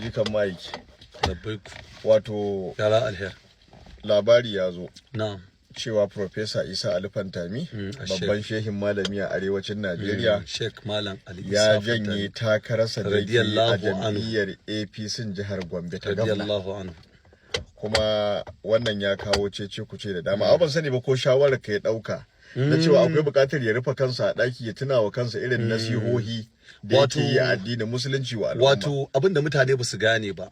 Jikan Mike. Labbaik. Wato Yara alher. labari ya zo Na'am. cewa Professor Isa Ali Pantami, a babban shehin malami a arewacin Najeriya, Sheikh Malam Ali ya Isa janye Pantami. takararsa da yake yi a Radiyallahu anhu. jam'iyyar APC jihar Gombe ta gwamna. Radiyallahu anhu. Kuma wannan ya kawo cece kuce da dama. Amma ban sani ba ko shawarar ka ya dauka na cewa akwai buƙatar ya rufe kansa a ɗaki ya tuna wa kansa irin nasihohi da yake yi a addinin Musulunci wa al'umma. Wato abin da mutane ba su gane ba,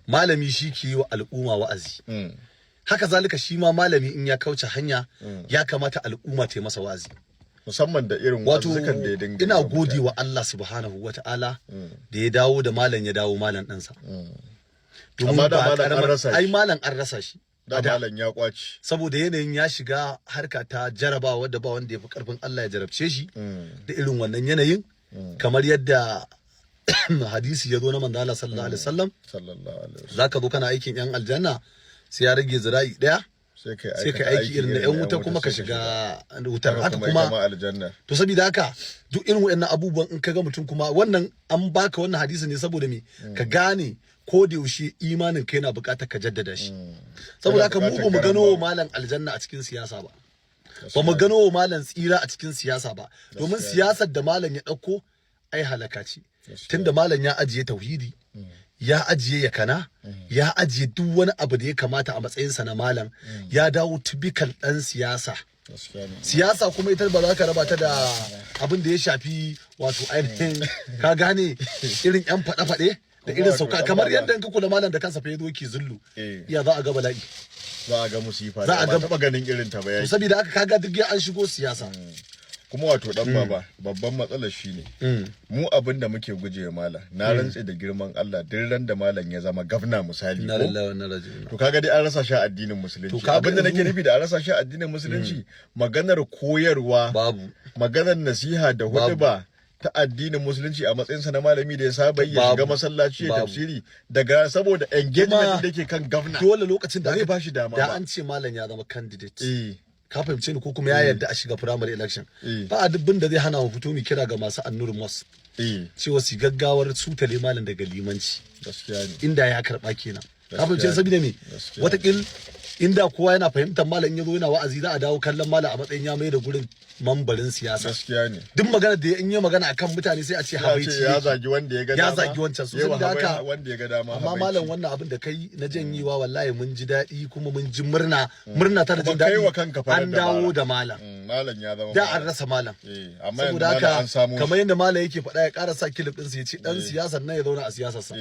malami shi ke yi wa al'umma wa'azi. Haka zalika shi ma malami in ya kauce hanya, ya kamata al'umma ta yi masa wa'azi. Musamman da irin Wato wa'azuzzukan da ya dinga yi ina wa gode mutane. wa Allah subhanahu wa ta'ala da ya dawo da malam, ya dawo malam ɗinsa. Domin Amma da ba malam an rasa shi. Ai malam an rasa shi. Da A da. malam ya kwaci. Saboda yanayin ya shiga harka ta jarabawa wadda ba wanda ya fi karfin Allah ya jarabce shi da irin wannan yanayin, kamar yadda hadisi ya zo na manzo Allah sallallahu alaihi wasallam, Sallallahu alaihi wasallam. zaka zo kana aikin yan aljanna, sai ya rage zira'i daya, sai kai sai kai aiki irin na yan wuta kuma ka sai shiga wutar. haka Haka kuma ita kuma ma aljanna. To saboda haka duk irin waɗannan abubuwan, in ka ga mutum kuma wannan an baka wannan hadisi ne saboda me? Ka gane ko da yaushe imanin ka yana buƙatar ka jaddada shi. Saboda Yana haka mu buƙatar ba mu gano garan. wa malam aljanna a cikin siyasa ba, ba mu gano wa malam tsira a cikin siyasa ba, domin siyasar da malam ya ɗauko ai halaka ce, tunda malam ya ajiye tauhidi, ya ajiye yakana, ya ajiye duk wani abu da ya kamata a matsayinsa na malam, ya dawo typical ɗan siyasa. Gaskiya ne. Siyasa kuma ita ba za ka raba ta da abin da ya shafi, wato ainihin, ka gane, irin yan faɗe-faɗe da irin wato sauka ɗan kamar baba. yadda in ka kula, malam da kansa fa ya zo yake zullu, iya za a ga bala'i. Za a ga musifa Za da a ba ga taɓa ganin irin ta ba To yaki. saboda haka kaga duk ya an shigo siyasa. Kuma wato dan baba, babban matsalar shine mu abin da muke guje malam, na rantse da girman Allah, duk ran da malam ya zama gavna misali, Inna ko lillahi wa inna ilaihi raji'un. To kaga dai an rasa shi a addinin Musulunci. To kaga Abin da nake yanzu nufi da an rasa shi a addinin Musulunci, maganar koyarwa Babu. maganar nasiha da huɗuba ta addinin Musulunci a matsayinsa na malami da ya saba yi, ya Babu. shiga masallaci ya Babu. tafsiri, daga saboda engagement Kuma da yake kan gavna dole lokacin da ba zai bashi dama da ba. an ce malam ya zama candidate, ka fahimce ni, ko kuma ya yarda a shiga primary election, ba a dubbin da zai hana mu fito mu kira ga masu Annur Mosque cewa su gaggawar sutale malam daga limanci. Gaskiya ne. Inda ya karba kenan, ka Gaskiya fahimce ne. Saboda me? Gaskiya. Watakil inda kowa yana fahimtar malam, in yazo yana wa'azi, za a dawo kallon malam a matsayin ya mai da gurin mambarin siyasa. Gaskiya ne. Duk magana da in yi magana akan mutane, sai a ce Ya habaici ce ya yake. zagi wanda ya ga Ya dama. zagi wancan su. Yawa Saboda haka wanda ya ga dama amma habaici. malam, wannan abin da kai na janyewa, wallahi mun ji daɗi kuma mun ji murna, murna ta da Kuma jin kai daɗi. wa kanka farar An dawo dabara. da malam. Malam ya zama Da an malam. rasa malam. Eh, amma yanzu Saboda malam haka an samu kamar yadda malam yake faɗa, ya ƙara sa clip ɗinsa, ya ce ɗan siyasar nan ya zauna a siyasarsa,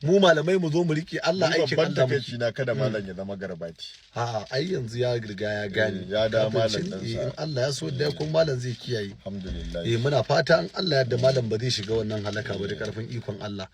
mu malamai mu zo mu riƙe Allah, Ni aikin babban Allah muke. takaici na, kada malam ya zama garbati. A'a, ai yanzu ya riga ya gane. Eh, ya da Ka fahimci malam ni? ɗinsa. Eh, in Allah ya so da ya kuma malam zai kiyaye. Alhamdulillah. Eh, muna fata in Allah ya yarda malam ba zai shiga wannan halaka ba da karfin ikon Allah.